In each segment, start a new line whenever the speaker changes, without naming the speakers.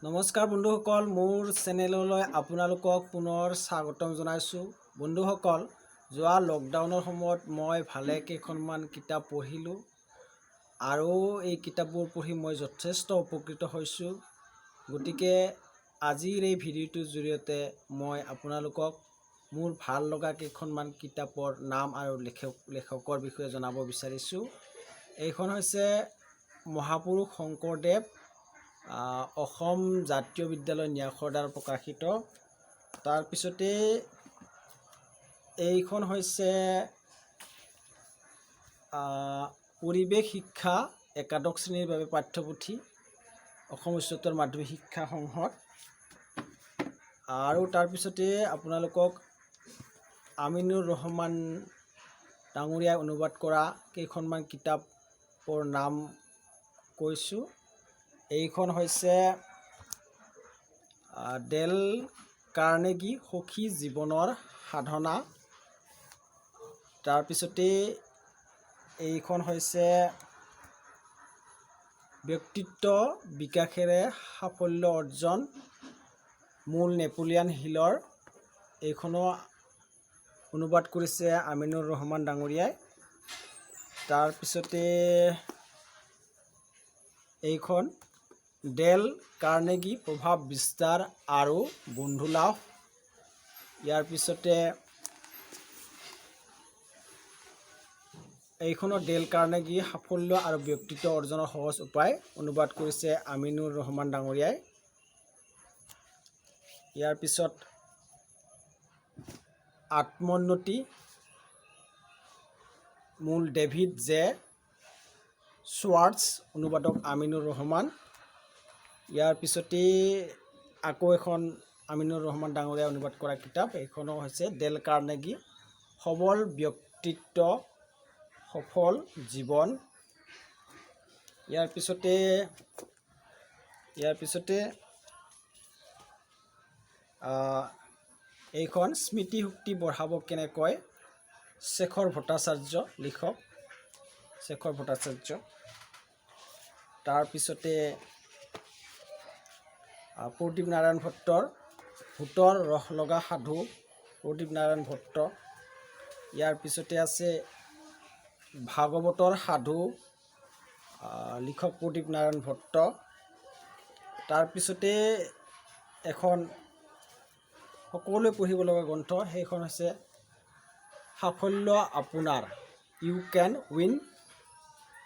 নমস্কাৰ বন্ধুসকল, মোৰ চেনেললৈ আপোনালোকক পুনৰ স্বাগতম জনাইছোঁ। বন্ধুসকল, যোৱা লকডাউনৰ সময়ত মই ভালে কেইখনমান কিতাপ পঢ়িলোঁ আৰু এই কিতাপবোৰ পঢ়ি মই যথেষ্ট উপকৃত হৈছোঁ। গতিকে আজিৰ এই ভিডিঅ'টোৰ জৰিয়তে মই আপোনালোকক মোৰ ভাল লগা কেইখনমান কিতাপৰ নাম আৰু লেখকৰ বিষয়ে জনাব বিচাৰিছোঁ। এইখন হৈছে মহাপুৰুষ শংকৰদেৱ, অসম জাতীয় বিদ্যালয় ন্যাসৰ দ্বাৰা প্ৰকাশিত। তাৰপিছতে এইখন হৈছে পৰিৱেশ শিক্ষা, একাদশ শ্ৰেণীৰ বাবে পাঠ্যপুথি, অসম উচ্চতৰ মাধ্যমিক শিক্ষা সংসদ। আৰু তাৰপিছতে আপোনালোকক আমিনুৰ ৰহমান ডাঙৰীয়াই অনুবাদ কৰা কেইখনমান কিতাপৰ নাম কৈছোঁ। এইখন হৈছে ডেল কাৰ্নেগী, সুখী জীৱনৰ সাধনা। তাৰপিছতে এইখন হৈছে ব্যক্তিত্ব বিকাশেৰে সাফল্য অৰ্জন, মূল নেপোলিয়ান হিলৰ। এইখনো অনুবাদ কৰিছে আমিনুৰ ৰহমান ডাঙৰীয়াই। তাৰপিছতে এইখন ডেল কাৰ্নেগী, প্ৰভাৱ বিস্তাৰ আৰু বন্ধু লাভ। ইয়াৰ পিছতে এইখনো ডেল কাৰ্নেগী, সাফল্য আৰু ব্যক্তিত্ব অৰ্জনৰ সহজ উপায়, অনুবাদ কৰিছে আমিনুৰ ৰহমান ডাঙৰীয়াই। ইয়াৰ পিছত আত্মোন্নতি, মূল ডেভিড জে শ্বাৰ্টছ, অনুবাদক আমিনুৰ ৰহমান। ইয়াৰ পিছতেই আকৌ এখন আমিনুৰ ৰহমান ডাঙৰীয়াই অনুবাদ কৰা কিতাপ। এইখনো হৈছে ডেল কাৰ্নেগী, সবল ব্যক্তিত্ব সফল জীৱন। ইয়াৰ পিছতে এইখন স্মৃতিশক্তি বঢ়াব কেনেকৈ, শেখৰ ভট্টাচাৰ্য, লিখক শেখৰ ভট্টাচাৰ্য। তাৰপিছতে প্ৰদীপ নাৰায়ণ ভট্টৰ ভূতৰ ৰস লগা সাধু, প্ৰদীপ নাৰায়ণ ভট্ট। ইয়াৰ পিছতে আছে ভাগৱতৰ সাধু, লিখক প্ৰদীপ নাৰায়ণ ভট্ট। তাৰপিছতে এখন সকলোৱে পঢ়িব লগা গ্ৰন্থ, সেইখন হৈছে সাফল্য আপোনাৰ, You can win।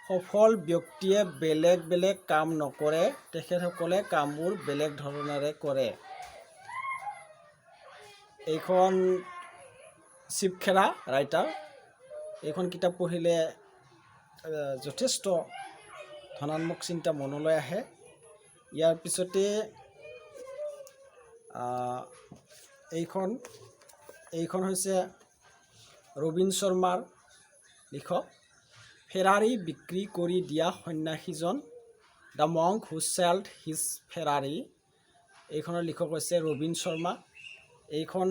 সফল ব্যক্তিয়ে বেলেগ বেলেগ কাম নকৰে, তেখেতসকলে কামবোৰ বেলেগ ধৰণেৰে কৰে। এইখন শিৱখেৰা ৰাইটাৰ। এইখন কিতাপ পঢ়িলে যথেষ্ট ধনাত্মক চিন্তা মনলৈ আহে। ইয়াৰ পিছতে এইখন হৈছে ৰবীন শৰ্মাৰ, লিখক, ফেৰাৰী বিক্ৰী কৰি দিয়া সন্যাসীজন, The Monk Who Sold His Ferrari। এইখনৰ লিখক হৈছে ৰবীন শৰ্মা। এইখন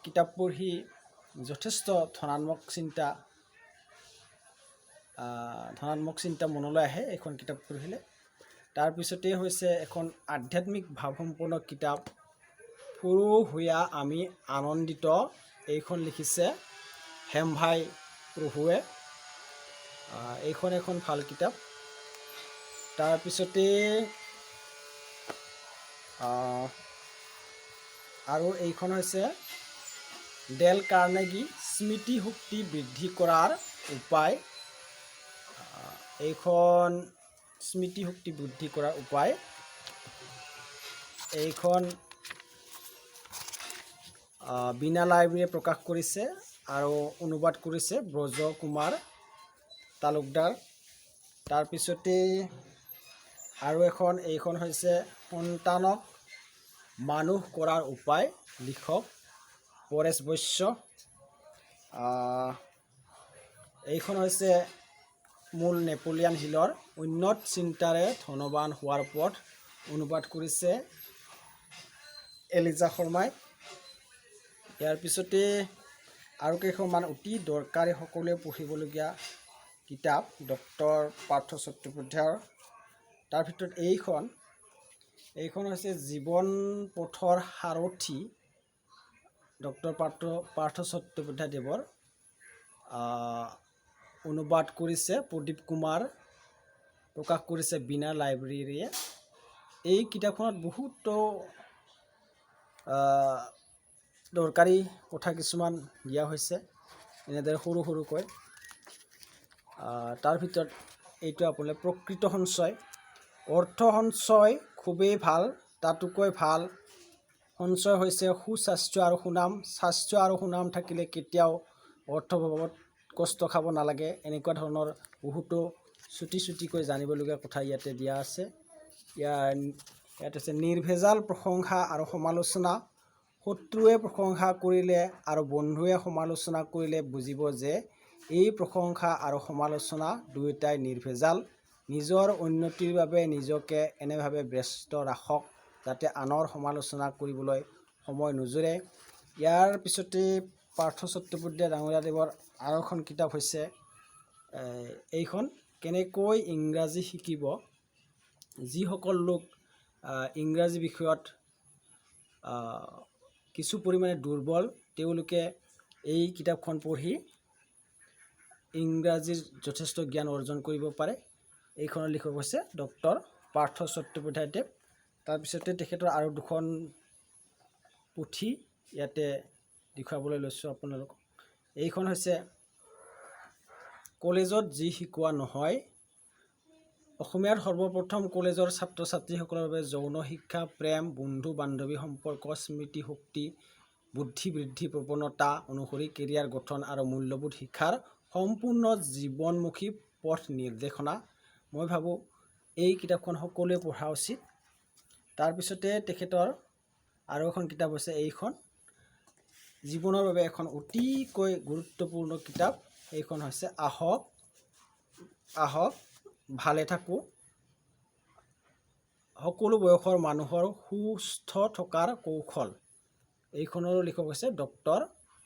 কিতাপ পঢ়ি যথেষ্ট ধনাত্মক চিন্তা মনলৈ আহে এইখন কিতাপ পঢ়িলে। তাৰপিছতে হৈছে এখন আধ্যাত্মিক ভাৱসম্পন্ন কিতাপ, ফুৰো হুয়া আমি আনন্দিত। এইখন লিখিছে হেমভাই প্ৰভুৱে। এইখন এখন ভাল কিতাপ। তাৰপিছতে আৰু এইখন হৈছে ডেল কাৰ্নেগী, স্মৃতিশক্তি বৃদ্ধি কৰাৰ উপায়। এইখন স্মৃতিশক্তি বৃদ্ধি কৰাৰ উপায়, এইখন বীণা লাইব্ৰেৰীয়ে প্ৰকাশ কৰিছে আৰু অনুবাদ কৰিছে ব্ৰজ কুমাৰ তালুকদাৰ। তাৰপিছতে আৰু এখন, এইখন হৈছে সন্তানক মানুহ কৰাৰ উপায়, লিখক পৰেশ বৈশ্য। এইখন হৈছে মূল নেপোলিয়ান হিলৰ উন্নত চিন্তাৰে ধনৱান হোৱাৰ পথ, অনুবাদ কৰিছে এলিজা শৰ্মাই। ইয়াৰ পিছতে আৰু কেইখনমান অতি দৰকাৰী, সকলোৱে পঢ়িবলগীয়া কিতাপ ডক্টৰ পাৰ্থ চট্টোপাধ্যায়ৰ। তাৰ ভিতৰত এইখন এইখন হৈছে জীৱন পথৰ সাৰথি, ডক্টৰ পাৰ্থ পাৰ্থ চট্টোপাধ্যায়দেৱৰ। অনুবাদ কৰিছে প্ৰদীপ কুমাৰ, প্ৰকাশ কৰিছে বীণা লাইব্ৰেৰীয়ে। এই কিতাপখনত বহুতো দৰকাৰী কথা কিছুমান দিয়া হৈছে এনেদৰে সৰু সৰুকৈ। তাৰ ভিতৰত এইটো আপোনাৰ প্ৰকৃত সঞ্চয়। অৰ্থ সঞ্চয় খুবেই ভাল, তাতোকৈ ভাল সঞ্চয় হৈছে সুস্বাস্থ্য আৰু সুনাম। স্বাস্থ্য আৰু সুনাম থাকিলে কেতিয়াও অৰ্থ অভাৱত কষ্ট খাব নালাগে। এনেকুৱা ধৰণৰ বহুতো চুটি চুটিকৈ জানিবলগীয়া কথা ইয়াতে দিয়া আছে। ইয়াত আছে নিৰ্ভেজাল প্ৰশংসা আৰু সমালোচনা। শত্ৰুৱে প্ৰশংসা কৰিলে আৰু বন্ধুৱে সমালোচনা কৰিলে বুজিব যে এই প্ৰশংসা আৰু সমালোচনা দুয়োটাই নিৰ্ভেজাল। নিজৰ উন্নতিৰ বাবে নিজকে এনেভাৱে ব্যস্ত ৰাখক যাতে আনৰ সমালোচনা কৰিবলৈ সময় নোজোৰে। ইয়াৰ পিছতে পাৰ্থ চট্টোপাধ্যায় ডাঙৰীয়াদেৱৰ আৰু এখন কিতাপ হৈছে এইখন, কেনেকৈ ইংৰাজী শিকিব। যিসকল লোক ইংৰাজী বিষয়ত কিছু পৰিমাণে দুৰ্বল, তেওঁলোকে এই কিতাপখন পঢ়ি ইংৰাজীৰ যথেষ্ট জ্ঞান অৰ্জন কৰিব পাৰে। এইখনৰ লিখক হৈছে ডক্টৰ পাৰ্থ চট্টোপাধ্যায়দেৱ। তাৰপিছতে তেখেতৰ আৰু দুখন পুথি ইয়াতে দেখুৱাবলৈ লৈছোঁ আপোনালোকক। এইখন হৈছে কলেজত যি শিকোৱা নহয়। অসমীয়াত সৰ্বপ্ৰথম কলেজৰ ছাত্ৰ ছাত্ৰীসকলৰ বাবে যৌন শিক্ষা, প্ৰেম, বন্ধু বান্ধৱী সম্পৰ্ক, স্মৃতিশক্তি, বুদ্ধি বৃদ্ধি, প্ৰৱণতা অনুসৰি কেৰিয়াৰ গঠন আৰু মূল্যবোধ শিক্ষাৰ সম্পূৰ্ণ জীৱনমুখী পথ নিৰ্দেশনা। মই ভাবোঁ এই কিতাপখন সকলোৱে পঢ়া উচিত। তাৰপিছতে তেখেতৰ আৰু এখন কিতাপ হৈছে এইখন, জীৱনৰ বাবে এখন অতিকৈ গুৰুত্বপূৰ্ণ কিতাপ। এইখন হৈছে আহক আহক ভালে থাকোঁ, সকলো বয়সৰ মানুহৰ সুস্থ থকাৰ কৌশল। এইখনৰো লিখক হৈছে ডক্টৰ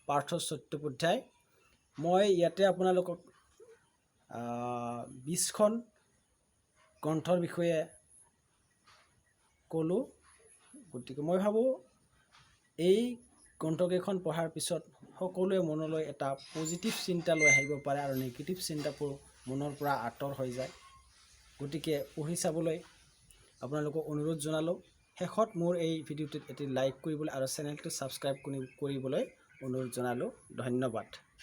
পাৰ্থ চট্টোপাধ্যায়। মই ইয়াতে আপোনালোকক 20খন গ্ৰন্থৰ বিষয়ে ক'লোঁ। গতিকে মই ভাবোঁ এই গ্ৰন্থকেইখন পঢ়াৰ পিছত সকলোৱে মনলৈ এটা পজিটিভ চিন্তা লৈ আহিব পাৰে আৰু নিগেটিভ চিন্তাবোৰ মনৰ পৰা আঁতৰ হৈ যায়। গতিকে পঢ়ি চাবলৈ আপোনালোকক অনুৰোধ জনালোঁ। শেষত মোৰ এই ভিডিঅ'টোত এটি লাইক কৰিবলৈ আৰু চেনেলটো ছাবস্ক্ৰাইব কৰিবলৈ অনুৰোধ জনালোঁ। ধন্যবাদ।